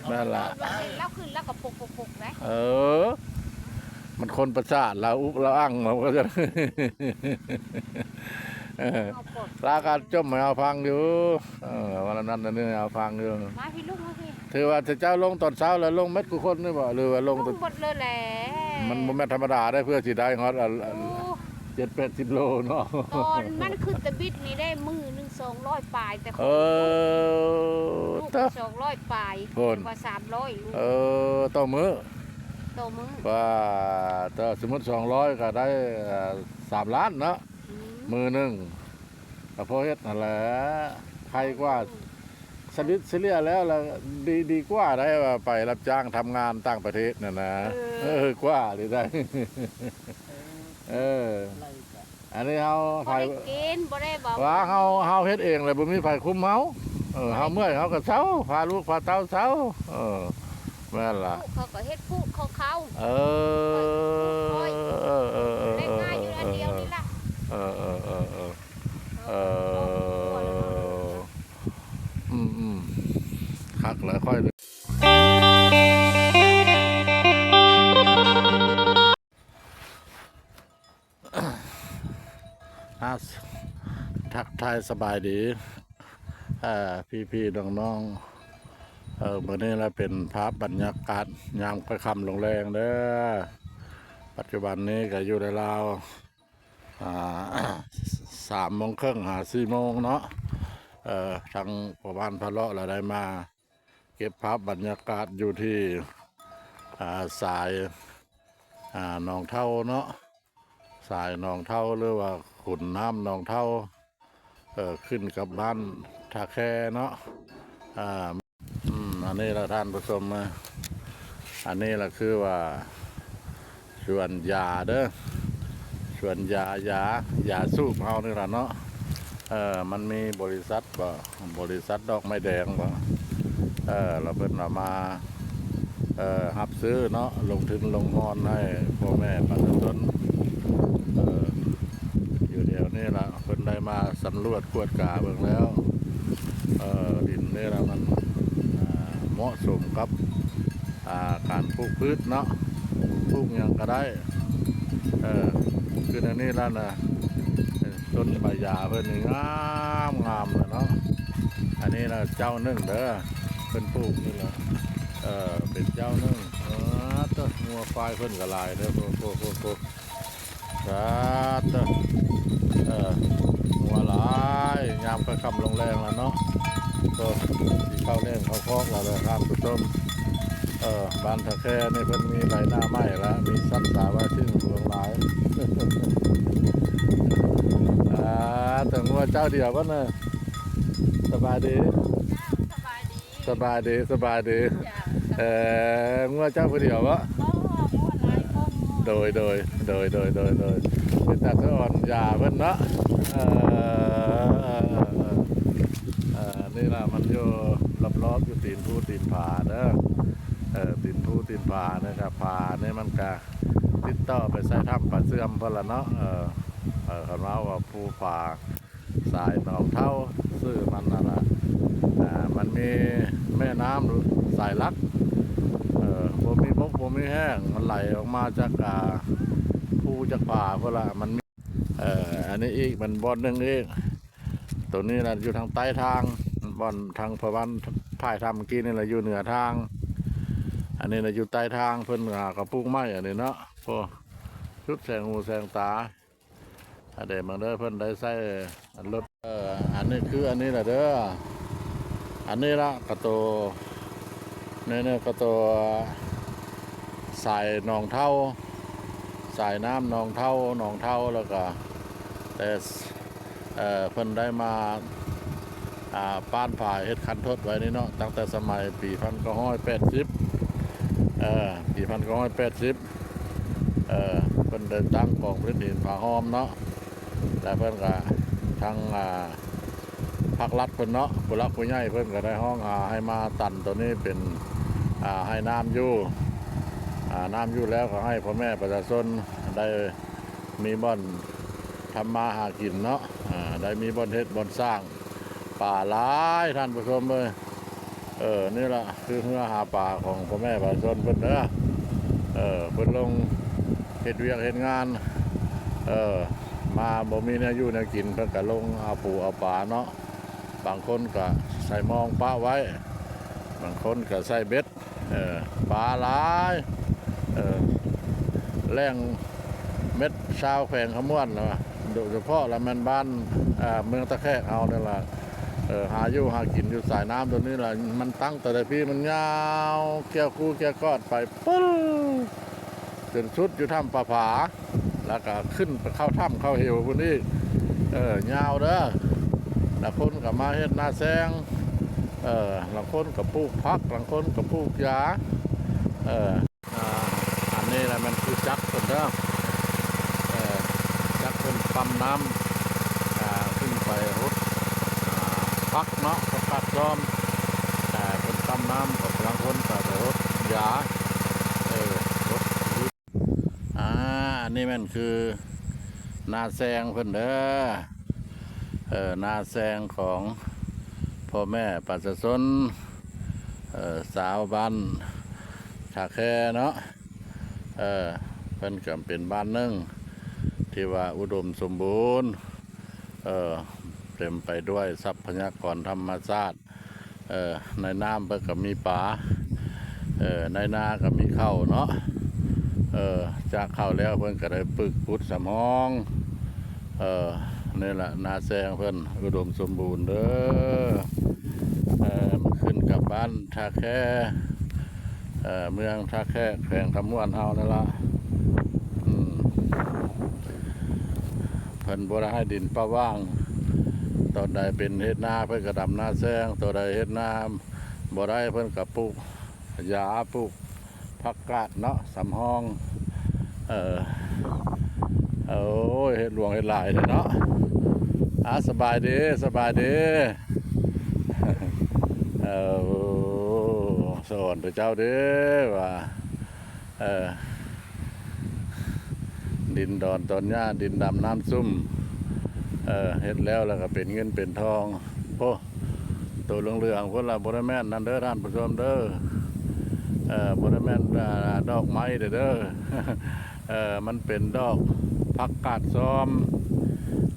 ແມ່ນລະ ລາວຂຶ້ນລາວກໍປົກໆໆໄດ໋ ເອີ ມັນຄົນປະສາດ ລາວອຸກລາວອັ່ງ ເຮົາກໍຈະ ເອີ ລາວກໍຈົ່ມໃຫ້ເຮົາຟັງຢູ່ ເອີ ວ່ານັ້ນອັນນີ້ໃຫ້ເຮົາຟັງຢູ່ ມາພີ່ ລຸງມາພີ່ ຖືວ່າເຈົ້າລົງຕອນເຊົ້າແລ້ວ ລົງໝົດທຸກຄົນນີ້ບໍ່ ຫຼືວ່າລົງ ລົງໝົດເລີຍແຫຼະ ມັນບໍ່ແມ່ນທຳມະດາເດ້ ເພື່ອຊິໄດ້ຮອດອັນ ໂອ້ ເຈັດແປດສິບໂລເນາະ ຕອນມັນຂຶ້ນຕະບິດນີ້ໄດ້ມື້ໜຶ່ງສອງຮ້ອຍປາຍ ແຕ່ ເອີ ລູກສອງຮ້ອຍປາຍ ພຸ້ນ ກວ່າສາມຮ້ອຍລູກ ເອີ ຕໍ່ມື້ ຕໍ່ມື້ ວ່າ ຖ້າສົມມຸດສອງຮ້ອຍກໍໄດ້ ເອີ ສາມລ້ານເນາະ ອືມ ມື້ໜຶ່ງ ກໍພໍເຮັດຫັ້ນແຫຼະ ໄຄກວ່າ ສະລິດສະເລ່ຍແລ້ວລະ ດີ ດີກວ່າໄດ໋ ວ່າໄປຮັບຈ້າງທຳງານຕ່າງປະເທດນັ້ນນະ ເອີ ເອີ ກວ່າເລີຍໄດ໋ ເອີ ອັນນີ້ເຮົາ ບໍ່ໄດ້ກິນ ບໍ່ໄດ້ເວົ້າ ວ່າເຮົາ ເຮົາເຮັດເອງແຫຼະ ບໍ່ມີໃຜຄຸມເຮົາ ເອີ ເຮົາເມື່ອຍເຮົາກໍເຊົາ ພາລູກພາເຕົ້າເຊົາ ເອີ ແມ່ນລະ ລູກເຂົາກໍເຮັດພູກຂອງເຂົາ ເອີ ເອີ ເອີ ເອີ ເອີ ເອີ ເອີ ເອີ ເອີ ເອີ ເອີ ເອີ ເອີ ເອີ ເອີ ເອີ ເອີ ເອີ ອືມໆ ຄັກຫຼາຍຂ້ອຍ ອາ ທັກທາຍສະບາຍດີ ເອີ ພີ່ໆ ນ້ອງໆ ເອີ ມື້ນີ້ລະເປັນພາບບັນຍາກາດຍາມຄ່ອຍຄ່ຳລົງແລງເດີ ປັດຈຸບັນນີ້ກະຢູ່ໃນລາວ ອ່າ ສາມໂມງເຄິ່ງຫາສີ່ໂມງເນາະ ເອີ ທາງພໍ່ບ້ານພາເລາະລະໄດ້ມາເກັບພາບບັນຍາກາດຢູ່ທີ່ ອ່າ ສາຍ ອ່າ ໜອງເທົາເນາະ ສາຍໜອງເທົາ ຫຼືວ່າຂຸນນ້ຳໜອງເທົາ ເອີ ຂຶ້ນກັບບ້ານທ່າແຄເນາະ ອ່າ ອືມ ອັນນີ້ລະທ່ານຜູ້ຊົມ ອັນນີ້ລະຄືວ່າສວນຢາເດີ ສວນຢາ ຢາ ຢາສູບເຮົານີ້ລະເນາະ ເອີ ມັນມີບໍລິສັດບໍ ບໍລິສັດດອກໄມ້ແດງບໍ ເອີ ລະເພິ່ນເອົາມາ ເອີ ຮັບຊື້ເນາະ ລົງທຶນລົງຮອນໃຫ້ພໍ່ແມ່ປະຊາຊົນ ເອີ ຢູ່ແຖວນີ້ລະ ເພິ່ນໄດ້ມາສຳຫຼວດກວດກາເບິ່ງແລ້ວ ເອີ ດິນນີ້ລະມັນ ອ່າ ເໝາະສົມກັບ ອ່າ ການປູກພືດເນາະ ປູກຫຍັງກະໄດ້ ເອີ ຄືແນວນີ້ລະນະ ຕົ້ນໃບຢາເພິ່ນນີ້ງາມ ງາມລະເນາະ ອັນນີ້ລະເຈົ້າໜຶ່ງເດີ ເພິ່ນປູກນີ້ລະ ເອີ ເປັນເຈົ້າໜຶ່ງ ເອີ ໂຕ ງົວຄວາຍເພິ່ນກະຫຼາຍເດີ ໂອ້ ສາທຸ ເອີ ງົວຫຼາຍ ຍາມຄ່ຳລົງແລງລະເນາະ ໂຕ ຊິເຂົ້າແລງເຂົ້າຄອກລະເດີທ່ານຜູ້ຊົມ ເອີ ບ້ານທ່າແຄນີ້ເພິ່ນມີໄຖນາໃໝ່ລະ ມີສັດສາວາສິ່ງຫຼວງຫຼາຍ ອ່າ ແຕ່ງົວເຈົ້າດຽວບໍ່ນະ ສະບາຍດີ ສະບາຍດີ ສະບາຍດີ ສະບາຍດີ ເອີ ງົວເຈົ້າຜູ້ດຽວບໍ? ບໍ່ ງົວຫຼາຍຄົນ ໂດຍ ໂດຍ ໂດຍ ໂດຍ ໂດຍ ເປັນຕາສະອອນຢາເພິ່ນເນາະ ເອີ ເອີ ນີ້ລະມັນຢູ່ລອບໆ ຢູ່ຕີນພູຕີນຜາເດີ ເອີ ຕີນພູຕີນຜານີ້ກະ ຜານີ້ມັນກະຕິດຕໍ່ໄປໃສ່ຖ້ຳປາເຊື່ອມພຸ້ນລະເນາະ ເອີ ເອີ ຄັນວ່າ ວ່າພູຜາ ສາຍໜອງເທົາ ຊື່ມັນຫັ້ນລະ ອ່າ ມັນມີແມ່ນ້ຳສາຍຫຼັກ ເອີ ບໍ່ມີບົກບໍ່ມີແຫ້ງ ມັນໄຫຼອອກມາຈາກ ອ່າ ພູຈາກຜາພຸ້ນລະ ມັນມີ ເອີ ອັນນີ້ອີກ ມັນບ່ອນໜຶ່ງອີກ ໂຕນີ້ລະຢູ່ທາງໃຕ້ທາງ ບ່ອນທາງພໍ່ບ້ານຖ່າຍທຳກີ້ນີ້ລະຢູ່ເໜືອທາງ ອັນນີ້ລະຢູ່ໃຕ້ທາງ ເພິ່ນຫາກະປູກໄມ້ອັນນີ້ເນາະ ໂອ້ ສຸດແສງຫູແສງຕາ. ອັນເດ ເບິ່ງເດີ ເພິ່ນໄດ້ໃຊ້ລົດ ເອີ ອັນນີ້ຄືອັນນີ້ລະເດີ ອັນນີ້ລະກະໂຕ ນີ້ ນີ້ກະໂຕ ສາຍໜອງເທົາ ສາຍນ້ຳໜອງເທົາ ໜອງເທົາ ແລ້ວກະ ແຕ່ ເອີ ເພິ່ນໄດ້ມາ ອ່າ ປ້ານຝາຍເຮັດຄັນທົດໄວ້ນີ້ເນາະ ຕັ້ງແຕ່ສະໄໝປີພັນເກົ້າຮ້ອຍແປດສິບ ເອີ ປີພັນເກົ້າຮ້ອຍແປດສິບ ເອີ ເພິ່ນໄດ້ຕັ້ງກອງຜະລິດຫີນຜາຫ້ອມເນາະ ແລະ ເພິ່ນກະ ທາງ ອ່າ ພາກລັດເພິ່ນເນາະ ຜູ້ຫຼັກຜູ້ໃຫຍ່ເພິ່ນກະໄດ້ຮ້ອງຫາໃຫ້ມາຕັນໂຕນີ້ເປັນ ອ່າ ໃຫ້ນ້ຳຢູ່ ອ່າ ນ້ຳຢູ່ແລ້ວກະໃຫ້ພໍ່ແມ່ປະຊາຊົນໄດ້ ມີບ່ອນທຳມາຫາກິນເນາະ ອ່າ ໄດ້ມີບ່ອນເຮັດບ່ອນສ້າງ ປາຫຼາຍທ່ານຜູ້ຊົມເອີຍ ເອີ ນີ້ລະຄືເຮືອຫາປາຂອງພໍ່ແມ່ປະຊາຊົນເພິ່ນເດີ. ເອີ ເພິ່ນລົງເຮັດວຽກເຮັດງານ ເອີ ມາບໍ່ມີແນວຢູ່ແນວກິນ ເພິ່ນກະລົງເອົາປູເອົາປາເນາະ. ບາງຄົນກະໃສ່ມອງປະໄວ້ ບາງຄົນກະໃສ່ເບັດ ເອີ ປາຫຼາຍ ເອີ ແຫຼ່ງເມັດຊາວແຂວງຄຳມ່ວນລະ ໂດຍສະເພາະລະແມ່ນບ້ານ ເອີ ເມືອງຕາແຂກເຮົານີ້ລະ. ເອີ ຫາຢູ່ຫາກິນຢູ່ສາຍນ້ຳໂຕນີ້ລະ ມັນຕັ້ງແຕ່ໃດພີ້ ມັນຍາວກ່ຽວຄູ່ກ່ຽວກອດໄປປຶ້ງ ຈົນສຸດຢູ່ຖ້ຳປາຜາ ລະກະຂຶ້ນໄປເຂົ້າຖ້ຳເຂົ້າເຫວພຸ້ນອີກ. ເອີ ຍາວເດີ ລະຄົນກະມາເຮັດນາແຊງ ເອີ ລາງຄົນກະປູກຜັກ ລາງຄົນກະປູກຢາ ເອີ ອ່າ ອັນນີ້ລະແມ່ນຄືຈັກເພິ່ນເດີ ເອີ ຈັກເພິ່ນປ້ຳນ້ຳ ອ່າ ຂຶ້ນໄປຫົດ ອ່າ ຜັກເນາະ ຜັກກາດຊອມ ອ່າ ເພິ່ນປ້ຳນ້ຳ ລາງຄົນກະໄປຫົດຢາ ເອີ ຫົດ ອ່າ ອັນນີ້ແມ່ນຄືນາແຊງເພິ່ນເດີ ເອີ ນາແຊງຂອງພໍ່ແມ່ປະຊາຊົນ ເອີ ຊາວບ້ານທ່າແຄເນາະ. ເອີ ເພິ່ນກະເປັນບ້ານໜຶ່ງທີ່ວ່າອຸດົມສົມບູນ ເອີ ເຕັມໄປດ້ວຍຊັບພະຍາກອນທຳມະຊາດ ເອີ ໃນນ້ຳເພິ່ນກະມີປາ ເອີ ໃນນາກະມີເຂົ້າເນາະ. ເອີ ຈາກເຂົ້າແລ້ວເພິ່ນກະໄດ້ປຶກຂຸດສຳຮອງ ເອີ ນີ້ລະນາແຊງເພິ່ນອຸດົມສົມບູນເດີ. ເອີ ມັນຂຶ້ນກັບບ້ານທ່າແຄ ເອີ ເມືອງທ່າແຄ ແຂວງຄຳມ່ວນເຮົານີ້ລະ. ອືມ ເພິ່ນບໍ່ໄດ້ໃຫ້ດິນປະຫວ່າງ ຕອນໃດເປັນເຮັດນາເພິ່ນກະດຳນາແຊງ ໂຕໃດເຮັດນາບໍ່ໄດ້ເພິ່ນກະປູກຢາ ປູກຜັກກາດເນາະ ສຳຮອງ. ເອີ ໂອ້ຍ ເຮັດຫຼວງເຮັດຫຼາຍແທ້ເນາະ. ອາ ສະບາຍດີ ສະບາຍດີ. ເອີ ສະອອນພະເຈົ້າເດີວ່າ ເອີ ດິນດອນຕອນຫຍ້າ ດິນດຳນ້ຳຊຸ່ມ ເອີ ເຮັດແລ້ວລະກະເປັນເງິນເປັນທອງ. ໂອ້ ໂຕເຫຼືອງໆພຸ້ນລະ ບໍ່ໄດ້ແມ່ນນັ້ນເດີທ່ານຜູ້ຊົມເດີ ເອີ ບໍ່ໄດ້ແມ່ນ ອ່າ ດອກໄມ້ເດີ ເອີ ມັນເປັນດອກຜັກກາດຊອມ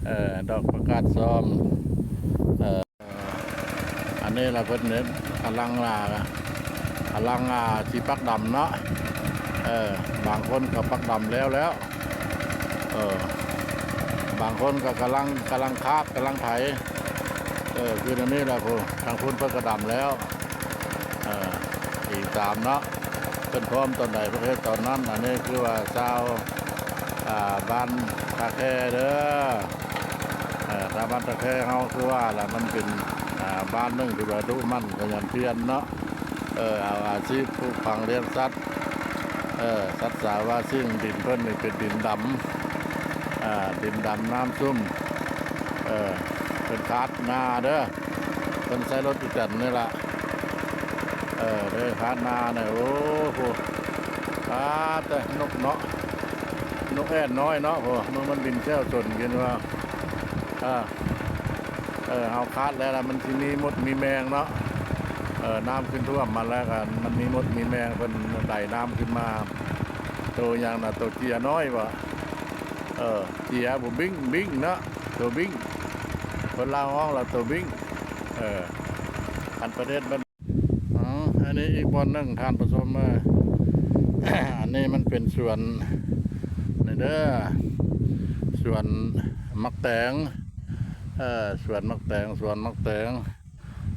ເອີ ດອກຜັກກາດຊອມ ເອີ ອັນນີ້ລະເພິ່ນເຮັດກຳລັງ ອ່າ ກຳລັງ ອ່າ ຊິປັກດຳເນາະ. ເອີ ບາງຄົນກະປັກດຳແລ້ວແລ້ວ ເອີ ບາງຄົນກະກຳລັງ ກຳລັງຄາດ ກຳລັງໄຖ ເອີ ຄືແນວນີ້ລະ ຜູ້ ທາງພຸ້ນເພິ່ນກະດຳແລ້ວ ເອີ ອີງຕາມເນາະ ເພິ່ນພ້ອມຕອນໃດເພິ່ນເຮັດຕອນນັ້ນ. ອັນນີ້ຄືວ່າຊາວ ອ່າ ບ້ານທ່າແຄເດີ ເອີ ທາງບ້ານທ່າແຄເຮົາຄືວ່າລະ ມັນເປັນ ອ່າ ບ້ານໜຶ່ງທີ່ວ່າດຸໝັ່ນຂະຫຍັນພຽນເນາະ. ເອີ ເອົາອາຊີບປູກຝັງລ້ຽງສັດ ເອີ ສັດສາວາສິ່ງ ດິນເພິ່ນນີ້ເປັນດິນດຳ ອ່າ ດິນດຳນ້ຳຊຸ່ມ ເອີ ເພິ່ນຄາດນາເດີ ເພິ່ນໃຊ້ລົດອີແຕນນີ້ລະ ເອີ ໄດ້ຄາດນານີ້. ໂອ້ໂຫ ອາ ແຕ່ນົກເນາະ ນົກແອ່ນນ້ອຍເນາະ ໂຫ ມັນ ມັນບິນແຊວຊົນກິນວ່າ ເອີ ເອີ ເຮົາຄາດແລ້ວລະ ມັນຊິມີມົດມີແມງເນາະ ເອີ ນ້ຳຂຶ້ນຖ້ວມມາແລ້ວກະມັນມີມົດມີແມງ ເພິ່ນໄດນ້ຳຂຶ້ນມາ ໂຕຫຍັງນະ ໂຕເຈຍນ້ອຍບໍ ເອີ ເຈຍບໍ ບິ້ງ ບິ້ງເນາະ ໂຕບິ້ງ ຄົນລາວຮ້ອງລະໂຕບິ້ງ ເອີ ອັນປະເທດມັນ ອືມ ອັນນີ້ອີກບ່ອນໜຶ່ງທ່ານຜູ້ຊົມເອີຍ ອັນນີ້ມັນເປັນສວນ ນີ້ເດີ ສວນໝາກແຕງ ເອີ ສວນໝາກແຕງ ສວນໝາກແຕງ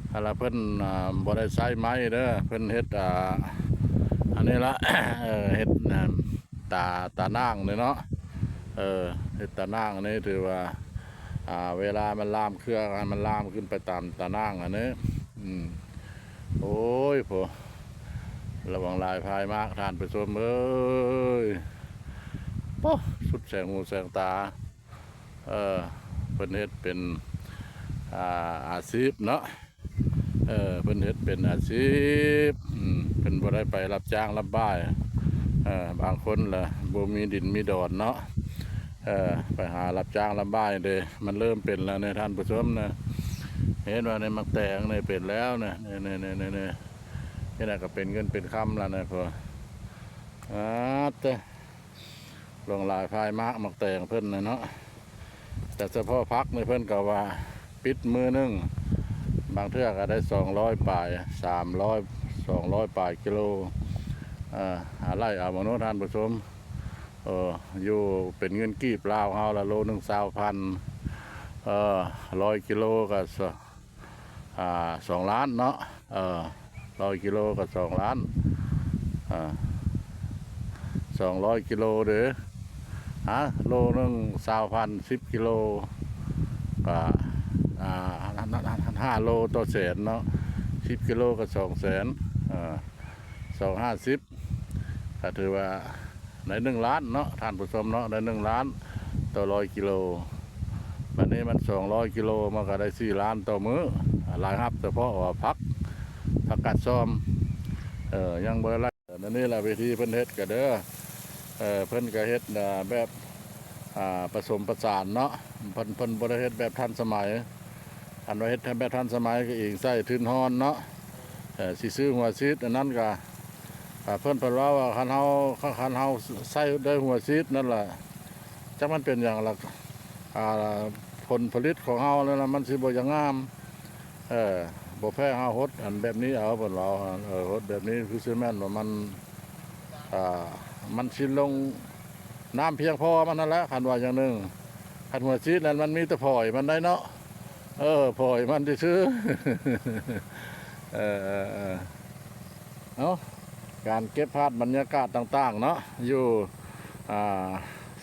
ແຕ່ລະເພິ່ນ ອ່າ ບໍ່ໄດ້ໃຊ້ໄມ້ເດີ ເພິ່ນເຮັດ ອ່າ ອັນນີ້ລະ ເຮັດ ອ່າ ຕາ ຕາໜ່າງນີ້ເນາະ ເອີ ເຮັດຕາໜ່າງນີ້ຖືວ່າ ອ່າ ເວລາມັນລາມເຄືອ ມັນລາມຂຶ້ນໄປຕາມຕາໜ່າງອັນນີ້ ອືມ ໂອ້ຍ ໂພ ລະວັງລາຍພາຍມາກທ່ານຜູ້ຊົມເອີຍ ໂອ້ ສຸດແສງຫູແສງຕາ. ເອີ ເພິ່ນເຮັດເປັນ ອ່າ ອາຊີບເນາະ ເອີ ເພິ່ນເຮັດເປັນອາຊີບ ອືມ ເພິ່ນບໍ່ໄດ້ໄປຮັບຈ້າງຮັບບ່າຍ ເອີ ບາງຄົນລະບໍ່ມີດິນມີດອນເນາະ ເອີ ໄປຫາຮັບຈ້າງຮັບບ່າຍເດ້ ມັນເລີ່ມເປັນແລ້ວເນາະທ່ານຜູ້ຊົມເນາະ ເຫັນວ່າໃນໝາກແຕງນີ້ເປັນແລ້ວນະ ນີ້ໆໆໆ ນີ້ນະກໍເປັນເງິນເປັນຄຳແລ້ວນະ ເພິ່ນ ອາດເຕີ ຫຼວງຫຼາຍພາຍມາກໝາກແຕງເພິ່ນນະເນາະ. ແຕ່ສະເພາະຜັກນີ້ເພິ່ນກໍວ່າປິດມື້ໜຶ່ງ ບາງເທື່ອກໍໄດ້ສອງຮ້ອຍປາຍ ສາມຮ້ອຍ ສອງຮ້ອຍປາຍກິໂລ ເອີ ອາ ໄລ່ເອົາເບິ່ງເນາະທ່ານຜູ້ຊົມ ເອີ ຢູ່ເປັນເງິນກີບລາວເຮົາລະໂລໜຶ່ງຊາວພັນ ເອີ ຮ້ອຍກິໂລກໍສະ ອ່າ ສອງລ້ານເນາະ ເອີ ຮ້ອຍກິໂລກໍສອງລ້ານ ເອີ ສອງຮ້ອຍກິໂລເດ້ ຮະ ໂລໜຶ່ງຊາວພັນ ສິບກິໂລ ກໍ ອ່າ ຫ້າໂລຕໍ່ແສນເນາະ ສິບກິໂລກໍສອງແສນ ເອີ ສອງຫ້າສິບ ກໍຖືວ່າໄດ້ໜຶ່ງລ້ານເນາະທ່ານຜູ້ຊົມເນາະ ໄດ້ໜຶ່ງລ້ານຕໍ່ຮ້ອຍກິໂລ ບັດນີ້ມັນສອງຮ້ອຍກິໂລ ມັນກໍໄດ້ສີ່ລ້ານຕໍ່ມື້ ລາຍຮັບສະເພາະວ່າຜັກ ຜັກກາດຊອມ ເອີ ຍັງບໍ່ໄດ້ໄລ່ ອັນນີ້ລະວິທີເພິ່ນເຮັດກໍເດີ ເອີ ເພິ່ນກໍເຮັດ ອ່າ ແບບ ອ່າ ປະສົມປະສານເນາະ ເພິ່ນ ເພິ່ນບໍ່ໄດ້ເຮັດແບບທັນສະໄໝ ຄັນວ່າເຮັດແບບທັນສະໄໝກໍອີງໃສ່ທຶນຮອນເນາະ ເອີ ຊິຊື້ຫົວສີດອັນນັ້ນກໍ ອ່າ ເພິ່ນ ເພິ່ນເວົ້າວ່າຄັນເຮົາ ຄັນເຮົາໃຊ້ໄດ້ຫົວສີດນັ້ນລະ ຈັກມັນເປັນຫຍັງລະ ອ່າ ຜົນຜະລິດຂອງເຮົານັ້ນລະ ມັນຊິບໍ່ຢາກງາມ ເອີ ບໍ່ແພ້ເຮົາຫົດອັນແບບນີ້ເອົາ ເພິ່ນເວົ້າ ເອີ ຫົດແບບນີ້ຄືຊິແມ່ນວ່າມັນ ອ່າ ມັນຊິລົງນ້ຳພຽງພໍມັນຫັ້ນແຫຼະ ຄັນວ່າຢ່າງໜຶ່ງ ຄັນຫົວສີດນັ້ນມັນມີແຕ່ຜອຍມັນໄດ໋ເນາະ ເອີ ຜອຍມັນຊື່ໆ ເອີ ເອີ ເອີ ເອົາ ການເກັບພາບບັນຍາກາດຕ່າງໆເນາະ ຢູ່ ອ່າ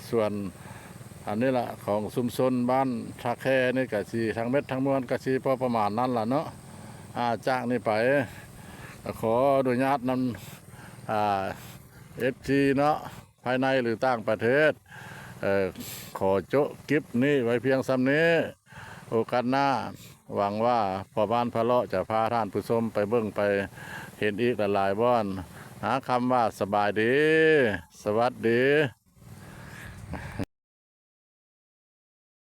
ສວນ ອັນນີ້ລະ ຂອງຊຸມຊົນບ້ານທ່າແຄນີ້ກະຊິທັງເມັດທັງມວນກະຊິພໍປະມານນັ້ນລະເນາະ ອາ ຈາກນີ້ໄປ ຂໍອະນຸຍາດນຳ ອາ ເອັຟຊີເນາະ ພາຍໃນ ຫຼື ຕ່າງປະເທດ ເອີ ຂໍໂຈະຄລິບນີ້ໄວ້ພຽງສ່ຳນີ້ ໂອກາດໜ້າ ຫວັງວ່າພໍ່ບ້ານພາເລາະຈະພາທ່ານຜູ້ຊົມໄປເບິ່ງໄປເຫັນອີກຫຼາຍໆບ່ອນ ຫາຄຳວ່າສະບາຍດີ ສະຫວັດດີ.